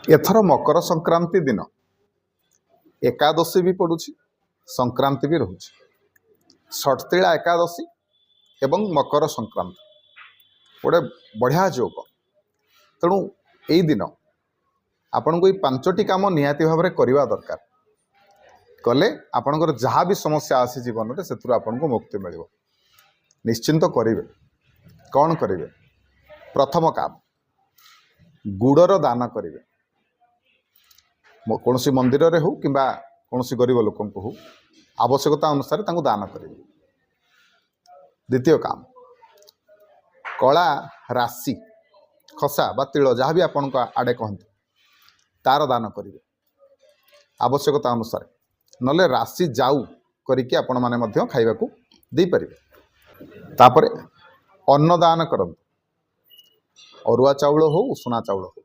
ଏଥର ମକର ସଂକ୍ରାନ୍ତି ଦିନ ଏକାଦଶୀ ବି ପଡ଼ୁଛି, ସଂକ୍ରାନ୍ତି ବି ରହୁଛି। ଷଟ୍ତିଳା ଏକାଦଶୀ ଏବଂ ମକର ସଂକ୍ରାନ୍ତି ଗୋଟେ ବଢ଼ିଆ ଯୋଗ। ତେଣୁ ଏଇ ଦିନ ଆପଣଙ୍କୁ ଏଇ 5ଟି କାମ ନିହାତି ଭାବରେ କରିବା ଦରକାର। କଲେ ଆପଣଙ୍କର ଯାହା ବି ସମସ୍ୟା ଅଛି ଜୀବନରେ, ସେଥିରୁ ଆପଣଙ୍କୁ ମୁକ୍ତି ମିଳିବ। ନିଶ୍ଚିନ୍ତ କରିବେ। କ'ଣ କରିବେ? ପ୍ରଥମ କାମ, ଗୁଡ଼ର ଦାନ କରିବେ। କୌଣସି ମନ୍ଦିରରେ ହେଉ କିମ୍ବା କୌଣସି ଗରିବ ଲୋକଙ୍କୁ ହେଉ, ଆବଶ୍ୟକତା ଅନୁସାରେ ତାଙ୍କୁ ଦାନ କରିବେ। ଦ୍ୱିତୀୟ କାମ, କଳା ରାଶି, ଖସା ବା ତିଳ, ଯାହା ବି ଆପଣଙ୍କ ଆଡ଼େ କହନ୍ତି, ତାର ଦାନ କରିବେ ଆବଶ୍ୟକତା ଅନୁସାରେ। ନହେଲେ ରାଶି ଯାଉ କରିକି ଆପଣମାନେ ମଧ୍ୟ ଖାଇବାକୁ ଦେଇପାରିବେ। ତାପରେ ଅନ୍ନଦାନ କରନ୍ତୁ। ଅରୁଆ ଚାଉଳ ହଉ, ଉଷୁନା ଚାଉଳ ହଉ।